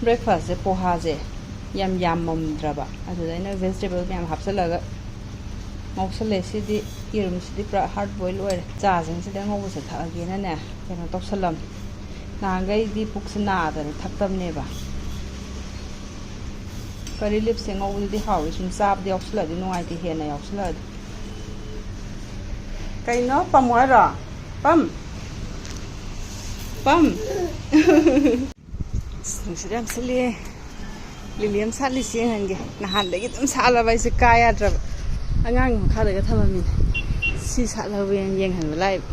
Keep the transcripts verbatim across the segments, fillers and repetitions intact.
Breakfastꯁꯦ ꯄꯣꯍꯥꯁꯦ ꯌꯥꯝ ꯌꯥꯝꯃꯝꯗ꯭ꯔꯕ, ꯑꯗꯨꯗ ꯑꯩꯅ vegetable ꯃꯌꯥꯝ ꯍꯥꯞꯆꯤꯜꯂꯒ ꯉꯧꯁꯜꯂꯦ꯫ ꯁꯤꯗꯤ ꯌꯦꯔꯨꯝꯁꯤꯗꯤ ꯄꯨꯔꯥ hard boil ꯑꯣꯏꯔꯦ꯫ ꯆꯥꯁꯤꯡꯁꯤꯗ ꯉꯧꯕꯁꯦ ꯊꯛꯑꯒꯦꯅꯅꯦ ꯀꯩꯅꯣ ꯇꯧꯁꯜꯂꯝꯃꯦ꯫ ꯅꯍꯥꯟꯈꯩꯗꯤ ꯄꯨꯛꯁꯦ ꯅꯥꯗꯅ ꯊꯛꯇꯕꯅꯦꯕ꯫ Curry leafꯁꯦ ꯉꯧꯕꯗꯗꯤ ꯍꯥꯎꯋꯤ, ꯁꯨꯝ ꯆꯥꯕꯗ ꯌꯥꯎꯁꯜꯂꯛꯑꯗꯤ ꯅꯨꯡꯉꯥꯏꯇꯦ, ꯍꯦꯟꯅ ꯌꯥꯎꯁꯜꯂꯛꯑꯗꯤ꯫ ꯀꯩꯅꯣ, ꯄꯝꯃꯣ ꯍꯥꯏꯔꯣ? ꯄꯝ? ꯄꯝ? ꯑꯁ, ꯅꯨꯡꯁꯤꯠ ꯌꯥꯝ ꯁꯤꯠꯂꯦ꯫ ꯂꯤꯂꯤ ꯑꯃ ꯁꯥꯠꯂꯤꯁꯤ ꯌꯦꯡꯍꯟꯒꯦ꯫ ꯅꯍꯥꯟꯗꯒꯤ ꯑꯗꯨꯝ ꯁꯥꯠꯂꯕ ꯑꯩꯁꯦ ꯀꯥ ꯌꯥꯗ꯭ꯔꯕ꯫ ꯑꯉꯥꯡ ꯃꯈꯥꯗꯒ ꯊꯝꯃꯝꯃꯤꯅꯦ꯫ ꯁꯤ ꯁꯥꯠꯂꯕ ꯌꯦꯡ-, ꯌꯦꯡꯍꯟꯕ ꯂꯥꯛꯏꯕ꯫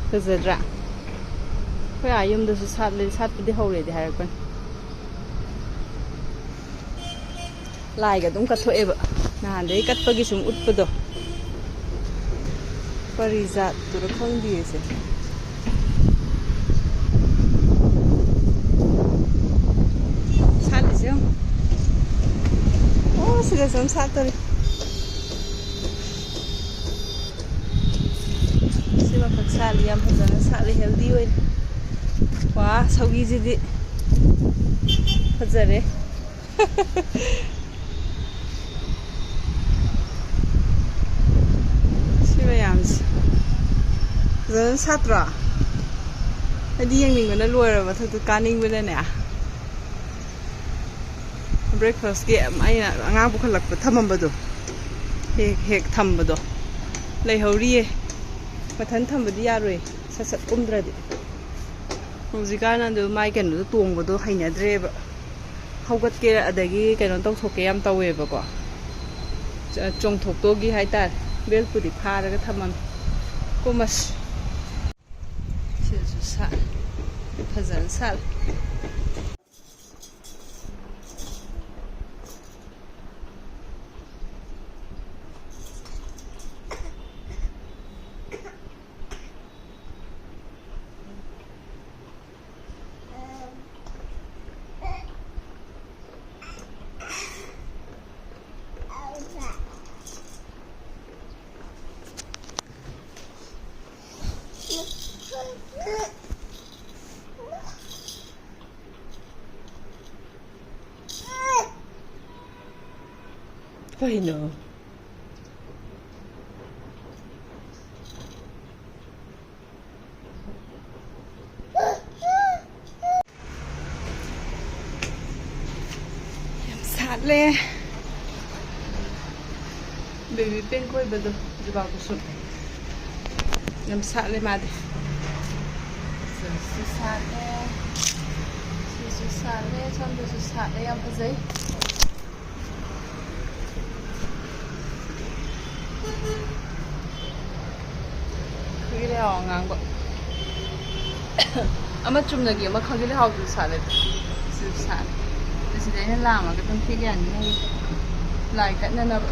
ꯐꯖꯗ꯭ꯔꯥ? ꯑꯩꯈꯣꯏ ꯑꯥ ꯌꯨꯝꯗꯁꯨ ꯁꯥꯠꯂꯦ, ꯁꯥꯠꯄꯗꯤ ꯍꯧꯔꯦꯗꯤ ꯍꯥꯏꯔꯛꯄꯅꯤ꯫ ꯂꯥꯏꯒ ꯑꯗꯨꯝ ꯀꯠꯊꯣꯛꯑꯦꯕ꯫ ꯅꯍꯥꯟꯗꯒꯤ ꯀꯠꯄꯒꯤ ꯁꯨꯝ ꯎꯠꯄꯗꯣ꯫ ꯄꯔꯤꯖꯥꯠꯇꯨꯔ ꯈꯪꯗꯤꯌꯦ ꯁꯦ꯫ ꯁꯥꯠꯂꯤꯁꯦ ꯌꯦꯡꯉꯣ꯫ ꯑꯣ, ꯁꯤꯗꯁꯨ ꯑꯃ ꯁꯥꯠꯇꯣꯔꯤ꯫ ꯁꯤꯃꯈꯛ ꯁꯥꯠꯂꯤ, ꯌꯥꯝ ꯐꯖꯅ ꯁꯥꯠꯂꯤ, healthy ꯑꯣꯏꯔꯤ꯫ ꯋꯥ, ꯁꯧꯒꯤꯁꯤꯗꯤ ꯐꯖꯔꯦ꯫ ꯁꯤ ꯃꯌꯥꯝꯁꯦ ꯐꯖꯅ ꯁꯥꯠꯇ꯭ꯔꯣ? ꯑꯩꯗꯤ ꯌꯦꯡꯅꯤꯡꯕꯅ ꯂꯣꯏꯔꯕ, ꯃꯊꯛꯇ ꯀꯥꯅꯤꯡꯕꯅꯅꯦ꯫ Breakfastꯀꯤ ꯑꯩꯅ ꯑꯉꯥꯡ ꯄꯨꯈꯠꯂꯛꯄ ꯊꯝꯃꯝꯕꯗꯣ, ꯍꯦꯛ ꯍꯦꯛ ꯊꯝꯕꯗꯣ ꯂꯩꯍꯧꯔꯤꯌꯦ꯫ ꯃꯊꯟ ꯊꯝꯕꯗꯤ ꯌꯥꯔꯣꯏ, ꯁꯠ ꯁꯠ ꯀꯨꯝꯗ꯭ꯔꯗꯤ꯫ ꯍꯧꯖꯤꯛꯀꯥꯟ ꯑꯗꯨ ꯃꯥꯏ ꯀꯩꯅꯣꯗꯣ ꯇꯣꯡꯕꯗꯣ ꯍꯩꯅꯗ꯭ꯔꯦꯕ꯫ ꯍꯧꯒꯠꯀꯦ ꯑꯗꯒꯤ ꯀꯩꯅꯣ ꯇꯧꯊꯣꯛꯀꯦ ꯌꯥꯝ ꯇꯧꯋꯦꯕꯀꯣ꯫ ꯆ-, ꯆꯣꯡꯊꯣꯛꯇꯣꯒꯤ ꯍꯥꯏꯇꯥꯔꯦ꯫ Belꯄꯨꯗꯤ ꯐꯥꯔꯒ ꯊꯝꯃꯝꯃꯦ꯫ ꯀꯨꯝꯃꯁꯤ꯫ ꯁꯤꯗꯁꯨ ꯁꯥꯠꯂꯦ꯫ ꯐꯖꯅ ꯁꯥꯠꯂꯦ꯫ ꯀꯩꯅꯣ? ꯌꯥꯝ ꯁꯥꯠꯂꯦ꯫ Baby pink ꯑꯣꯏꯕꯗꯣ, ꯖꯨꯕꯥ ꯀꯨꯁꯨꯝ꯫ ꯌꯥꯝ ꯁꯥꯠꯂꯦ ꯃꯥꯗꯤ꯫ ꯁꯤꯁꯨ ꯁꯥꯠꯂꯦ꯫ ꯁꯤꯁꯨ ꯁꯥꯠꯂꯦ꯫ ꯁꯣꯝꯗꯁꯨ ꯁꯥꯠꯂꯦ꯫ ꯌꯥꯝ ꯐꯖꯩ꯫ ꯈꯥꯒꯤ ꯂꯩꯍꯥꯎ ꯑꯉꯥꯡꯕ꯫ ꯑꯃ ꯆꯨꯝꯅꯒꯤ ꯑꯃ ꯈꯥꯒꯤ ꯂꯩꯍꯥꯎꯗꯨ ꯁꯥꯠꯂꯦ꯫ ꯁꯤꯁꯨ ꯁꯥꯠꯂꯦ꯫ ꯑꯗꯨ ꯁꯤꯗ ꯑꯩꯅ ꯂꯥꯝꯃꯒ ꯑꯗꯨꯝ ꯍꯦꯛ ꯌꯥꯅꯤ꯫ ꯂꯥꯏ ꯀꯠꯅꯅꯕ꯫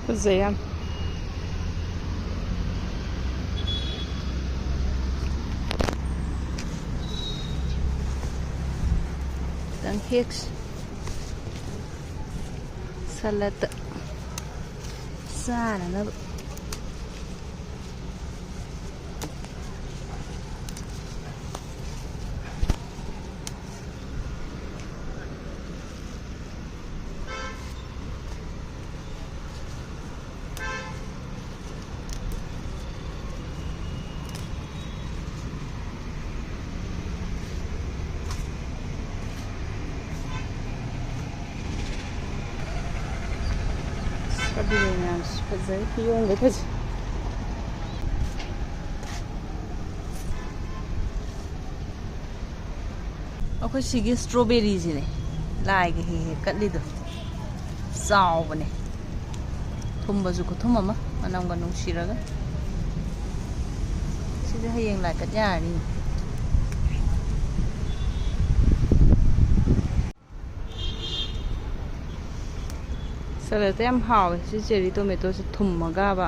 ꯐꯖꯩ ꯌꯥꯝ꯫ ꯈꯤꯇꯪ ꯍꯦꯛꯁꯤ꯫ ꯁꯂꯠꯇ ꯆꯥꯅꯅꯕ꯫ ꯀꯕꯤꯔꯦ ꯃꯌꯥꯝꯁꯤ ꯐꯖꯩ, ꯌꯣꯡꯒꯩ ꯐꯖꯩ꯫ ꯑꯩꯈꯣꯏ ꯁꯤꯒꯤ strawberryꯁꯤꯅꯦ ꯂꯥꯏꯒ ꯍꯦꯛ ꯍꯦꯛ ꯀꯠꯂꯤꯗꯣ꯫ ꯆꯥꯎꯕꯅꯦ꯫ ꯊꯨꯝꯕꯁꯨ ꯈꯨꯊꯨꯝ ꯑꯃ, ꯃꯅꯝꯒ ꯅꯨꯡꯁꯤꯔꯒ꯫ ꯁꯤꯗꯤ ꯍꯌꯦꯡ ꯂꯥꯏ ꯀꯠ ꯌꯥꯔꯅꯤ꯫ ꯁꯂꯠꯇ ꯌꯥꯝ ꯍꯥꯎꯋꯦ ꯁꯤ cherry tomatoꯁꯦ ꯊꯨꯝꯃꯒꯕ꯫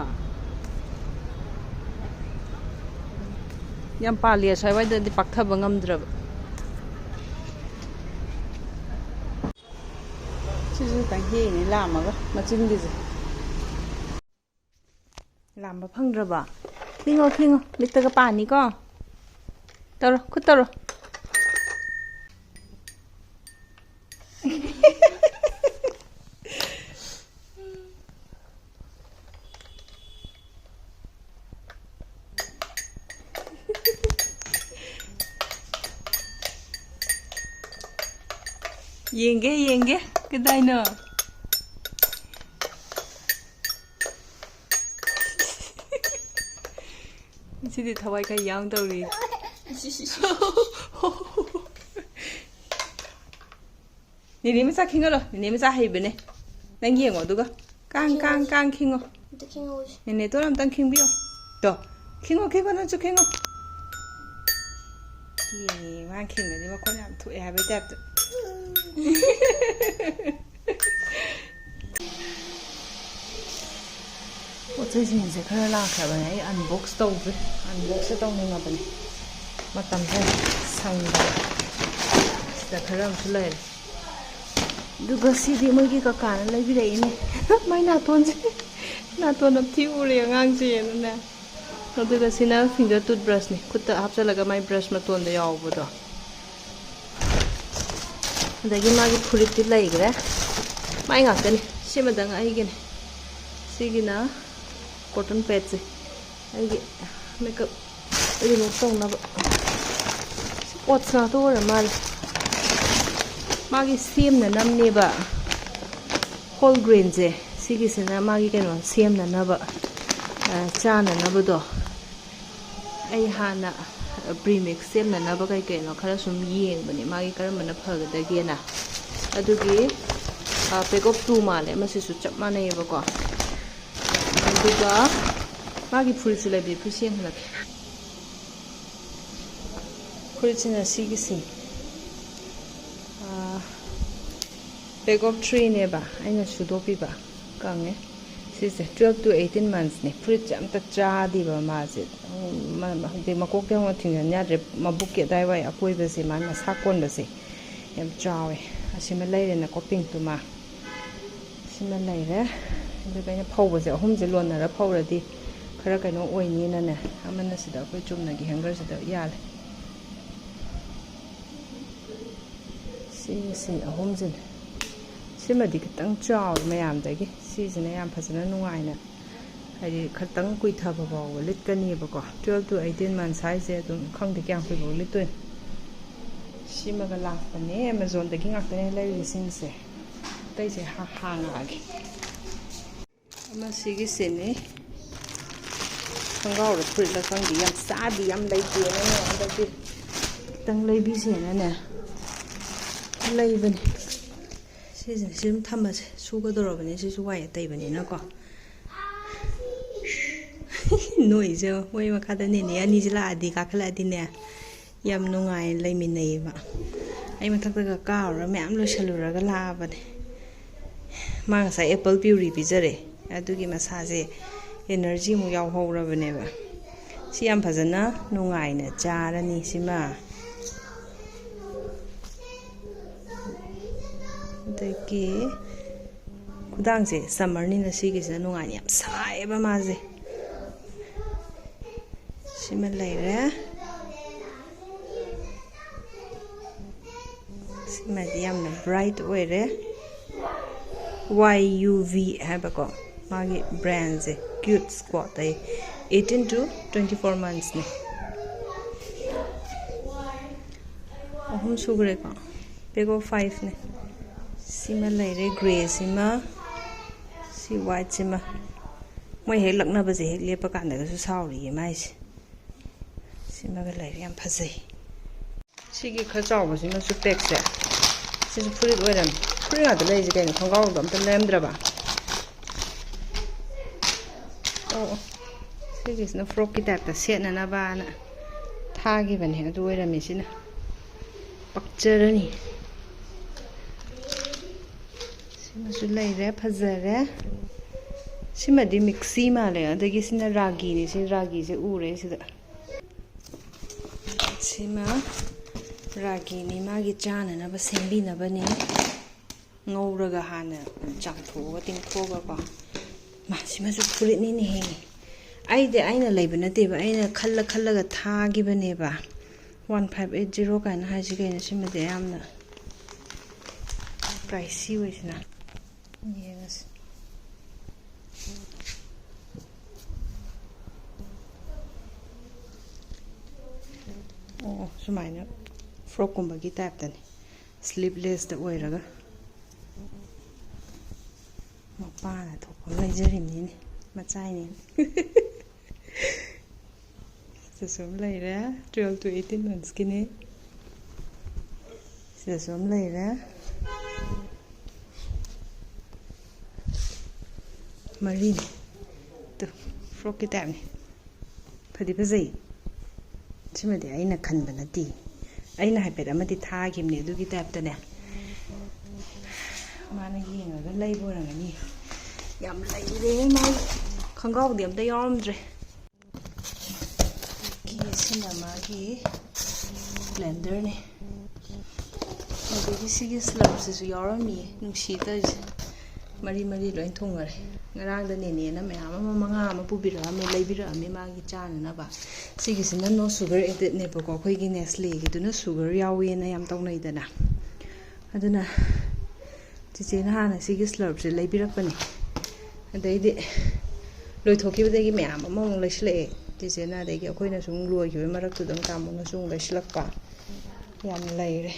ꯌꯥꯝ ꯄꯥꯜꯂꯤ ꯑꯁ꯭ꯋꯥꯏꯋꯥꯏꯗꯗꯤ ꯄꯥꯛꯊꯕ ꯉꯝꯗ꯭ꯔꯕ꯫ ꯁꯤꯁꯨ ꯈꯤꯇꯪ ꯍꯦꯛꯏꯅꯦ ꯂꯥꯝꯃꯒ, ꯃꯆꯤꯟꯒꯤꯁꯦ꯫ ꯂꯥꯝꯕ ꯐꯪꯗ꯭ꯔꯕꯣ? ꯈꯤꯡꯉꯣ, ꯈꯤꯡꯉꯣ, ꯃꯤꯠꯇꯒ ꯄꯥꯅꯤꯀꯣ꯫ ꯇꯧꯔꯣ, ꯈꯨꯠ ꯇꯧꯔꯣ꯫ ꯌꯦꯡꯒꯦ, ꯌꯦꯡꯒꯦ꯫ ꯀꯗꯥꯏꯅꯣ? ꯉꯁꯤꯗꯤ ꯊꯋꯥꯏ ꯈꯔ ꯌꯥꯎꯅ ꯇꯧꯔꯤ꯫ ꯅꯦꯅꯦ ꯃꯆꯥ ꯈꯤꯡꯍꯜꯂꯣ꯫ ꯅꯦꯅꯦ ꯃꯆꯥ ꯍꯩꯕꯅꯦ꯫ ꯅꯪ ꯌꯦꯡꯉꯣ ꯑꯗꯨꯒ꯫ ꯀꯥꯡ, ꯀꯥꯡ, ꯀꯥꯡ ꯈꯤꯡꯉꯣ꯫ ꯑꯝꯇ ꯈꯤꯡꯍꯧꯁꯤ꯫ ꯅꯦꯅꯦ ꯇꯣꯟ ꯑꯝꯇꯪ ꯈꯤꯡꯕꯤꯌꯣ꯫ ꯇꯣ꯫ ꯈꯤꯡꯉꯣ, ꯈꯤꯡꯉꯣ, ꯅꯪꯁꯨ ꯈꯤꯡꯉꯣ꯫ ꯌꯦꯡꯉꯦ, ꯃꯥꯅ ꯈꯤꯡꯉꯗꯤ ꯃꯈꯣꯟ ꯌꯥꯝ ꯊꯣꯛꯑꯦ ꯍꯥꯏꯕꯩ ꯇꯥꯏꯞꯇ꯫ ꯄꯣꯠ ꯆꯩꯁꯤꯡꯁꯦ ꯈꯔ ꯂꯥꯛꯈ꯭ꯔꯕꯅꯦ꯫ ꯑꯩ unbox ꯇꯧꯗ꯭ꯔꯤ꯫ Unboxꯁꯦ ꯇꯧꯅꯤꯡꯉꯕꯅꯦ꯫ ꯃꯇꯝꯁꯦ ꯁꯪꯗꯕ꯫ ꯁꯤꯗ ꯈꯔ ꯑꯃꯁꯨ ꯂꯩꯔꯦ꯫ ꯑꯗꯨꯒ ꯁꯤꯗꯤ ꯃꯣꯏꯒꯤ ꯀꯀꯥꯅ ꯂꯩꯕꯤꯔꯛꯏꯅꯦ꯫ ꯃꯥꯏ ꯅꯥꯇꯣꯟꯁꯦ꯫ ꯅꯥꯇꯣꯟ ꯑꯝ ꯊꯤ ꯎꯔꯦ ꯑꯉꯥꯡꯁꯦꯅꯅꯦ꯫ ꯑꯗꯨꯒ ꯁꯤꯅ finger toothbrushꯅꯤ꯫ ꯈꯨꯠꯇ ꯍꯥꯞꯆꯜꯂꯒ ꯃꯥꯏ brush ꯃꯇꯣꯟꯗ ꯌꯥꯎꯕꯗꯣ꯫ ꯑꯗꯒꯤ ꯃꯥꯒꯤ ꯐꯨꯔꯤꯠꯇꯤ ꯂꯩꯈ꯭ꯔꯦ꯫ ꯃꯥꯏ ꯉꯥꯛꯇꯅꯤ꯫ ꯁꯤꯃꯗꯪ ꯑꯩꯒꯤꯅꯤ꯫ ꯁꯤꯒꯤꯅ cotton padꯁꯦ꯫ ꯑꯩꯒꯤ makeup remove ꯇꯧꯅꯕ꯫ ꯁꯤ oats ꯉꯥꯛꯇ ꯑꯣꯏꯔ ꯃꯥꯜꯂꯦ꯫ ꯃꯥꯒꯤ ꯁꯦꯝꯅꯅꯕꯅꯦꯕ꯫ Whole grainꯁꯦ꯫ ꯁꯤꯒꯤꯁꯤꯅ ꯃꯥꯒꯤ ꯀꯩꯅꯣ ꯁꯦꯝꯅꯅꯕ, ꯑ, ꯆꯥꯅꯅꯕꯗꯣ꯫ ꯑꯩ ꯍꯥꯟꯅ premix ꯁꯦꯝꯅꯅꯕ ꯀꯩ ꯀꯩꯅꯣ ꯈꯔ ꯁꯨꯝ ꯌꯦꯡꯕꯅꯦ, ꯃꯥꯒꯤ ꯀꯔꯝꯕꯅ ꯐꯒꯗꯒꯦꯅ꯫ ꯑꯗꯨꯒꯤ, ꯑ, pack of two ꯃꯥꯜꯂꯦ꯫ ꯃꯁꯤꯁꯨ ꯆꯞ ꯃꯥꯟꯅꯩꯌꯦꯕꯀꯣ꯫ ꯑꯗꯨꯒ ꯃꯥꯒꯤ ꯐꯨꯔꯤꯠꯁꯨ ꯂꯩꯕꯤ, ꯐꯨꯔꯤꯠꯁꯨ ꯌꯦꯡꯍꯜꯂꯛꯀꯦ꯫ ꯐꯨꯔꯤꯠꯁꯤꯅ ꯁꯤꯒꯤꯁꯤ꯫ ꯑꯥ, pack of threeꯅꯦꯕ ꯑꯩꯅ ꯁꯨꯗꯣꯛꯄꯤꯕ꯫ ꯀꯪꯉꯦ꯫ ꯁꯤꯁꯦ twelve to eighteen monthsꯅꯦ꯫ ꯐꯨꯔꯤꯠꯁꯦ ꯑꯝꯇ ꯆꯥꯗꯦꯕ ꯃꯥꯁꯦ꯫ ꯎꯝ, ꯃ-, ꯃ-, ꯍꯥꯏꯗꯤ ꯃꯀꯣꯛꯇꯩ ꯍꯧꯅ ꯊꯤꯡꯖꯤꯟ ꯌꯥꯗ꯭ꯔꯦ꯫ ꯃꯕꯨꯛꯀꯤ ꯑꯗꯥꯏꯋꯥꯏ ꯑꯀꯣꯏꯕꯁꯦ ꯃꯥꯅ ꯃꯁꯥ ꯀꯣꯟꯕꯁꯦ ꯌꯥꯝ ꯆꯥꯎꯋꯦ꯫ ꯑꯁꯤꯃ ꯂꯩꯔꯦꯅꯀꯣ, pinkꯇꯨꯃ꯫ ꯑꯃ ꯂꯩꯔꯦ꯫ ꯑꯗꯨꯒ ꯑꯩꯅ ꯐꯧꯕꯁꯦ ꯑꯍꯨꯝꯁꯦ ꯂꯣꯟꯅꯔ ꯐꯧꯔꯗꯤ ꯈꯔ ꯀꯩꯅꯣ ꯑꯣꯏꯅꯤꯅꯅꯦ, ꯑꯃꯅ ꯁꯤꯗ ꯑꯩꯈꯣꯏ ꯆꯨꯝꯅꯒꯤ ꯍꯦꯡꯒꯔꯁꯤꯗ ꯌꯥꯜꯂꯦ꯫ ꯁꯤꯁꯤ ꯑꯍꯨꯝꯁꯤꯅꯦ꯫ ꯁꯤꯃꯗꯤ ꯈꯤꯇꯪ ꯆꯥꯎꯔꯦ ꯃꯌꯥꯝꯗꯒꯤ꯫ ꯁꯤꯁꯤꯅ ꯌꯥꯝ ꯐꯖꯅ ꯅꯨꯡꯉꯥꯏꯅ, ꯍꯥꯏꯗꯤ ꯈꯤꯇꯪ ꯀꯨꯏꯊꯕ ꯐꯥꯎꯕ ꯂꯤꯠꯀꯅꯤꯕꯀꯣ꯫ Twelve to eighteen months ꯍꯥꯏꯁꯦ ꯑꯗꯨꯝ ꯈꯪꯗꯦ ꯀꯌꯥꯝ ꯀꯨꯏꯐꯥꯎ ꯂꯤꯠꯇꯣꯏꯅꯣ꯫ ꯁꯤꯃꯒ ꯂꯥꯛꯄꯅꯦ, Amazonꯗꯒꯤ ꯉꯥꯛꯇꯅꯦ ꯂꯩꯔꯤꯁꯦ ꯁꯤꯡꯁꯦ꯫ ꯑꯇꯩꯁꯦ ꯍꯥ-, ꯍꯥꯡꯉꯛꯑꯒꯦ꯫ ꯑꯃ ꯁꯤꯒꯤꯁꯤꯅꯤ꯫ ꯈꯣꯡꯒ꯭ꯔꯥꯎꯔ ꯐꯨꯔꯤꯠꯂ ꯈꯪꯗꯦ, ꯌꯥꯝ ꯆꯥꯗꯤ ꯌꯥꯝ ꯂꯩꯇꯦꯅꯅꯦ, ꯍꯟꯗꯛꯇꯤ ꯈꯤꯇꯪ ꯂꯩꯕꯤꯁꯦꯅꯅꯦ ꯂꯩꯕꯅꯦ꯫ ꯁꯤꯁꯦ ꯁꯤ ꯑꯗꯨꯝ ꯊꯝꯃꯁꯦ, ꯁꯨꯒꯗꯧꯔꯕꯅꯤ, ꯁꯤꯁꯨ ꯋꯥꯏ ꯑꯇꯩꯕꯅꯤꯅꯀꯣ꯫ ꯅꯣꯏꯁꯦ ꯃꯣꯏ ꯃꯈꯥꯗ ꯅꯦꯅꯦ ꯑꯅꯤꯁꯦ ꯂꯥꯛꯑꯗꯤ, ꯀꯥꯈꯠꯂꯛꯑꯗꯤꯅꯦ, ꯌꯥꯝ ꯅꯨꯡꯉꯥꯏꯅ ꯂꯩꯃꯤꯟꯅꯩꯌꯦꯕ꯫ ꯑꯩ ꯃꯊꯛꯇꯒ ꯀꯥꯔꯨꯔ ꯃꯌꯥꯝ ꯂꯣꯏꯁꯜꯂꯨꯔꯒ ꯂꯥꯛꯑꯕꯅꯦ꯫ ꯃꯥ ꯉꯁꯥꯏ ꯑꯦꯄꯜ ꯄ꯭ꯌꯨꯔꯤ ꯄꯤꯖꯔꯦ, ꯑꯗꯨꯒꯤ ꯃꯁꯥꯁꯦ ꯑꯦꯅꯔꯖꯤ ꯑꯃꯨꯛ ꯌꯥꯎꯍꯧꯔꯕꯅꯦꯕ꯫ ꯁꯤ ꯌꯥꯝ ꯐꯖꯅ ꯅꯨꯡꯉꯥꯏꯅ ꯆꯥꯔꯅꯤ ꯁꯤꯃ꯫ ꯑꯗꯒꯤ ꯈꯨꯗꯥꯡꯁꯦ ꯁꯝꯃꯔꯅꯤꯅ ꯁꯤꯒꯤꯁꯤꯅ ꯅꯨꯡꯉꯥꯏꯅꯤ꯫ ꯌꯥꯝ ꯁꯥꯏꯌꯦꯕ ꯃꯥꯁꯦ꯫ ꯁꯤꯃ ꯂꯩꯔꯦ꯫ ꯁꯤꯃꯗꯤ ꯌꯥꯝꯅ ꯕ꯭ꯔꯥꯏꯠ ꯑꯣꯏꯔꯦ꯫ ꯋꯥꯏ ꯌꯨ ꯚꯤ ꯍꯥꯏꯕꯀꯣ ꯃꯥꯒꯤ ꯕ꯭ꯔꯥꯟꯁꯦ, ꯀ꯭ꯌꯨꯠ ꯁ꯭ꯀ꯭ꯋꯥꯠ ꯑꯩ꯫ Eighteen to twenty four monthsꯅꯦ꯫ ꯑꯍꯨꯝ ꯁꯨꯈ꯭ꯔꯦꯀꯣ꯫ Pack of fiveꯅꯦ꯫ ꯁꯤꯃ ꯂꯩꯔꯦ, ꯒ꯭ꯔꯦꯁꯤꯃ, ꯁꯤ ꯋꯥꯏꯠꯁꯤꯃ꯫ ꯃꯣꯏ ꯍꯦꯛ ꯂꯛꯅꯕꯁꯦ ꯍꯦꯛ ꯂꯦꯞꯄ ꯀꯥꯟꯗꯒꯁꯨ ꯁꯥꯎꯔꯤꯌꯦ ꯃꯥꯏꯁꯦ꯫ ꯁꯤꯃꯒ ꯂꯩꯔꯦ, ꯌꯥꯝ ꯐꯖꯩ꯫ ꯁꯤꯒꯤ ꯈꯔ ꯆꯥꯎꯕꯁꯤꯃꯁꯨ ꯄꯦꯛꯁꯦ꯫ ꯁꯤꯁꯨ ꯐꯨꯔꯤꯠ ꯑꯣꯏꯔꯝꯃꯤ꯫ ꯐꯨꯔꯤꯠ ꯉꯥꯛꯇ ꯂꯩꯔꯤꯁꯦ ꯀꯩꯅꯣ? ꯈꯣꯡꯒ꯭ꯔꯥꯎꯗꯣ ꯑꯝꯇ ꯂꯩꯔꯝꯗ꯭ꯔꯕ? ꯑꯣ, ꯑꯣ꯫ ꯁꯤꯒꯤꯁꯤꯅ ꯐ꯭ꯔꯣꯛꯀꯤ ꯇꯥꯏꯞꯇ ꯁꯦꯠꯅꯅꯕꯅ ꯊꯥꯈꯤꯕꯅꯦ꯫ ꯑꯗꯨ ꯑꯣꯏꯔꯝꯃꯤ ꯁꯤꯅ꯫ ꯄꯛꯆꯔꯅꯤ꯫ ꯁꯤꯃꯁꯨ ꯂꯩꯔꯦ, ꯐꯖꯔꯦ꯫ ꯁꯤꯃꯗꯤ ꯃꯤꯛꯁꯤ ꯃꯥꯜꯂꯦ꯫ ꯑꯗꯒꯤ ꯁꯤꯅ ꯔꯥꯒꯤꯅꯤ꯫ ꯁꯤ ꯔꯥꯒꯤꯁꯦ ꯎꯔꯦ ꯁꯤꯗ꯫ ꯁꯤꯃ ꯔꯥꯒꯤꯅꯤ, ꯃꯥꯒꯤ ꯆꯥꯅꯅꯕ ꯁꯦꯝꯕꯤꯅꯕꯅꯤ꯫ ꯉꯧꯔꯒ ꯍꯥꯟꯅ ꯆꯥꯝꯊꯣꯛꯑꯒ ꯇꯤꯡꯊꯣꯛꯑꯒꯀꯣ꯫ ꯃꯥ, ꯁꯤꯃꯁꯨ ꯐꯨꯔꯤꯠꯅꯤꯅꯦꯍꯦ꯫ ꯑꯩꯗꯤ ꯑꯩꯅ ꯂꯩꯕ ꯅꯠꯇꯦꯕ, ꯑꯩꯅ ꯈꯜꯂ ꯈꯜꯂꯒ ꯊꯥꯈꯤꯕꯅꯦꯕ꯫ One five eight zero ꯀꯥꯏꯅ ꯍꯥꯏꯁꯤ ꯀꯩꯅꯣ? ꯁꯤꯃꯗꯤ ꯌꯥꯝꯅ pricey ꯑꯣꯏꯁꯤꯅ꯫ ꯌꯦꯡꯉꯁꯤ꯫ ꯑꯣ, ꯁꯨꯃꯥꯏꯅ frockꯀꯨꯝꯕꯒꯤ typeꯇꯅꯤ, sleevelessꯇ ꯑꯣꯏꯔꯒ꯫ ꯃꯄꯥꯅ ꯊꯣꯛꯄ ꯑꯃ ꯂꯩꯖꯔꯤꯕꯅꯤꯅꯦ, ꯃꯆꯥꯏꯅꯦ꯫ ꯁꯤꯗꯁꯨ ꯑꯃ ꯂꯩꯔꯦ, twelve to eighteen monthsꯀꯤꯅꯤ꯫ ꯁꯤꯗꯁꯨ ꯑꯃ ꯂꯩꯔꯦ, ꯃꯔꯤꯅꯤ꯫ ꯇꯨ, frockꯀꯤ typeꯅꯤ꯫ ꯐꯗꯤ ꯐꯖꯩ꯫ ꯁꯤꯃꯗꯤ ꯑꯩꯅ ꯈꯟꯕ ꯅꯠꯇꯦ, ꯑꯩꯅ ꯍꯥꯏꯐꯦꯠ ꯑꯃꯗꯤ ꯊꯥꯈꯤꯕꯅꯦ ꯑꯗꯨꯒꯤ typeꯇꯅꯦ꯫ ꯃꯥꯅ ꯌꯦꯡꯉꯒ ꯂꯩꯕ ꯑꯣꯏꯔꯝꯒꯅꯤ꯫ ꯌꯥꯝ ꯂꯩꯔꯦ꯫ ꯃꯥꯒꯤ ꯈꯣꯡꯒ꯭ꯔꯥꯎꯗꯤ ꯑꯝꯇ ꯌꯥꯎꯔꯝꯗ꯭ꯔꯦ꯫ ꯁꯤꯅ ꯃꯥꯒꯤ blenderꯅꯦ꯫ ꯑꯗꯒꯤ ꯁꯤꯒꯤ slurpꯁꯤꯁꯨ ꯌꯥꯎꯔꯝꯃꯤꯌꯦ, ꯅꯨꯡꯁꯤ ꯇꯧꯔꯤꯁꯦ꯫ ꯃꯔꯤ ꯃꯔꯤ ꯂꯣꯏ ꯊꯨꯡꯉꯔꯦ꯫ ꯉꯔꯥꯡꯗ ꯅꯦꯅꯦꯅ ꯃꯌꯥꯝ ꯑꯃ, ꯃꯉꯥ ꯑꯃ ꯄꯨꯕꯤꯔꯛꯑꯝꯃꯦ, ꯂꯩꯕꯤꯔꯛꯑꯝꯃꯦ ꯃꯥꯒꯤ ꯆꯥꯅꯅꯕ꯫ ꯁꯤꯒꯤꯁꯤꯅ no sugar addedꯅꯦꯕꯀꯣ, ꯑꯩꯈꯣꯏꯒꯤ Nestleꯒꯤꯗꯨꯅ sugar ꯌꯥꯎꯋꯦꯅ ꯌꯥꯝ ꯇꯧꯅꯩꯗꯅ꯫ ꯑꯗꯨꯅ ꯆꯤꯆꯦꯅ ꯍꯥꯟꯅ ꯁꯤꯒꯤ slurpꯁꯦ ꯂꯩꯕꯤꯔꯛꯄꯅꯦ꯫ ꯑꯗꯩꯗꯤ ꯂꯣꯏꯊꯣꯛꯈꯤꯕꯗꯒꯤ ꯃꯌꯥꯝ ꯑꯃꯃꯨꯛ ꯂꯩꯁꯤꯜꯂꯛꯑꯦ ꯆꯤꯆꯦꯅ꯫ ꯑꯗꯒꯤ ꯑꯩꯈꯣꯏꯅ ꯁꯨꯝ ꯂꯣꯏꯈꯤꯕꯒꯤ ꯃꯔꯛꯇꯨꯗ ꯇꯥꯃꯣꯅꯁꯨ ꯑꯃꯨꯛ ꯂꯩꯁꯤꯜꯂꯛꯄ꯫ ꯌꯥꯝ ꯂꯩꯔꯦ꯫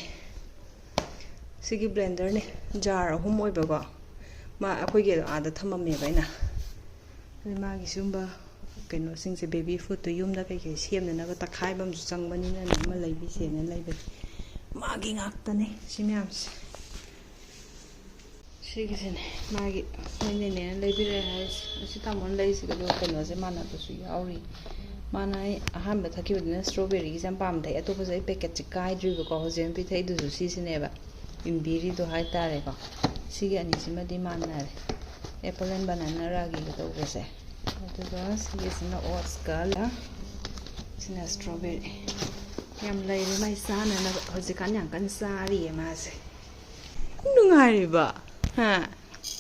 ꯁꯤꯒꯤ blenderꯅꯦ, jar ꯑꯍꯨꯝ ꯑꯣꯏꯕꯀꯣ꯫ ꯃꯥ ꯑꯩꯈꯣꯏꯒꯤ ꯑꯥꯗ ꯊꯝꯃꯝꯃꯦꯕ ꯑꯩꯅ꯫ ꯑꯗꯩ ꯃꯥꯒꯤ ꯁꯤꯒꯨꯝꯕ ꯀꯩꯅꯣꯁꯤꯡꯁꯦ, baby foodꯇꯣ ꯌꯨꯝꯗ ꯀꯩꯀꯩ ꯁꯦꯝꯅꯅꯕ ꯇꯛꯈꯥꯏꯕ ꯑꯃꯁꯨ ꯆꯪꯕꯅꯤꯅꯅꯦ, ꯑꯃ ꯂꯩꯕꯤꯁꯦꯅ ꯂꯩꯕꯅꯤ꯫ ꯃꯥꯒꯤ ꯉꯥꯛꯇꯅꯦ ꯁꯤ ꯃꯌꯥꯝꯁꯦ꯫ ꯁꯤꯒꯤꯁꯤꯅꯦ ꯃꯥꯒꯤ, ꯃꯣꯏ ꯅꯦꯅꯦꯅ ꯂꯩꯕꯤꯔꯛꯑꯦ ꯍꯥꯏꯔꯤꯁꯦ꯫ ꯑꯁꯤ ꯇꯥꯃꯣꯅ ꯂꯩꯔꯤꯁꯤꯒ ꯑꯗꯨꯒ ꯀꯩꯅꯣꯁꯦ ꯃꯥꯟꯅꯕꯁꯨ ꯌꯥꯎꯔꯤ꯫ ꯃꯥꯅ ꯑꯩ ꯑꯍꯥꯟꯕ ꯊꯛꯈꯤꯕꯗꯨꯅ strawberryꯒꯤꯁꯦ ꯌꯥꯝ ꯄꯥꯝꯗꯦ꯫ ꯑꯇꯣꯞꯄꯁꯦ ꯑꯩ packetꯁꯦ ꯀꯥꯏꯗ꯭ꯔꯤꯕꯀꯣ꯫ ꯍꯧꯖꯤꯛ ꯑꯩꯅ ꯄꯤꯊꯛꯏꯗꯨꯁꯨ ꯁꯤꯁꯤꯅꯦꯕ, ꯏꯝꯕꯤꯔꯤꯗꯣ ꯍꯥꯏꯇꯥꯔꯦꯀꯣ꯫ ꯁꯤꯒꯤ ꯑꯅꯤꯁꯤꯃꯗꯤ ꯃꯥꯟꯅꯔꯦ, apple and banana ꯔꯥꯒꯤꯒ ꯇꯧꯕꯁꯦ꯫ ꯑꯗꯨꯒ ꯁꯤꯒꯤꯁꯤꯅ oatsꯀ, ꯁꯤꯅ strawberry꯫ ꯌꯥꯝ ꯂꯩꯔꯦ ꯃꯥꯏ ꯆꯥꯅꯅꯕ꯫ ꯍꯧꯖꯤꯛꯀꯥꯟ ꯌꯥꯝ ꯀꯟꯅ ꯆꯥꯔꯤꯌꯦ ꯃꯥꯁꯦ꯫ ꯅꯨꯡꯉꯥꯏꯔꯤꯕ? ꯍꯥ?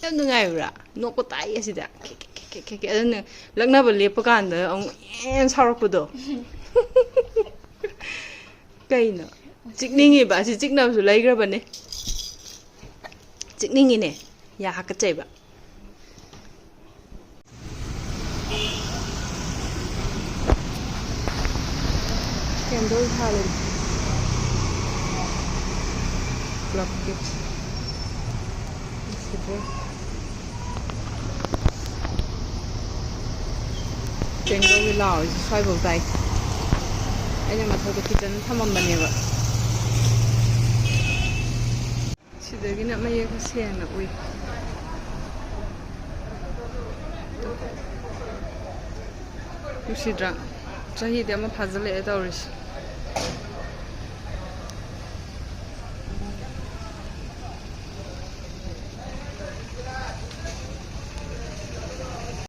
ꯌꯥꯝ ꯅꯨꯡꯉꯥꯏꯕ꯭ꯔꯥ? ꯅꯣꯛꯄ ꯇꯥꯏꯌꯦ ꯁꯤꯗ꯫ ꯈꯦ, ꯈꯦ, ꯈꯦ, ꯈꯦ, ꯈꯦ꯫ ꯑꯗꯨꯅ ꯂꯛꯅꯕ ꯂꯦꯞꯄ ꯀꯥꯟꯗ ꯑꯃꯨꯛ ꯍꯦꯟꯅ ꯁꯥꯎꯔꯛꯄꯗꯣ꯫ ꯀꯩꯅꯣ? ꯆꯤꯛꯅꯤꯡꯉꯤꯕ? ꯑꯁꯤ ꯆꯤꯛꯅꯕꯁꯨ ꯂꯩꯈ꯭ꯔꯕꯅꯦ꯫ ꯆꯤꯛꯅꯤꯡꯉꯤꯅꯦ꯫ ꯌꯥ ꯍꯥꯀꯠꯆꯩꯕ꯫ Candle ꯊꯥꯜꯂꯤ꯫ Club gift꯫ Candleꯒꯤ ꯂꯥꯎꯔꯤꯁꯦ ꯁ꯭ꯋꯥꯏꯐꯥꯎ ꯇꯥꯏ꯫ ꯑꯩꯅ ꯃꯊꯛꯇ ꯈꯤꯇꯪ ꯊꯝꯃꯝꯕꯅꯦꯕ꯫ ꯁꯤꯗꯒꯤꯅ ꯃꯌꯦꯛ ꯁꯦꯡꯅ ꯎꯏ꯫ ꯅꯨꯡꯁꯤꯗ꯭ꯔꯥ? ꯆꯍꯤꯗꯤ ꯑꯃ ꯐꯥꯖꯤꯜꯂꯛꯑꯦ ꯇꯧꯔꯤꯁꯦ꯫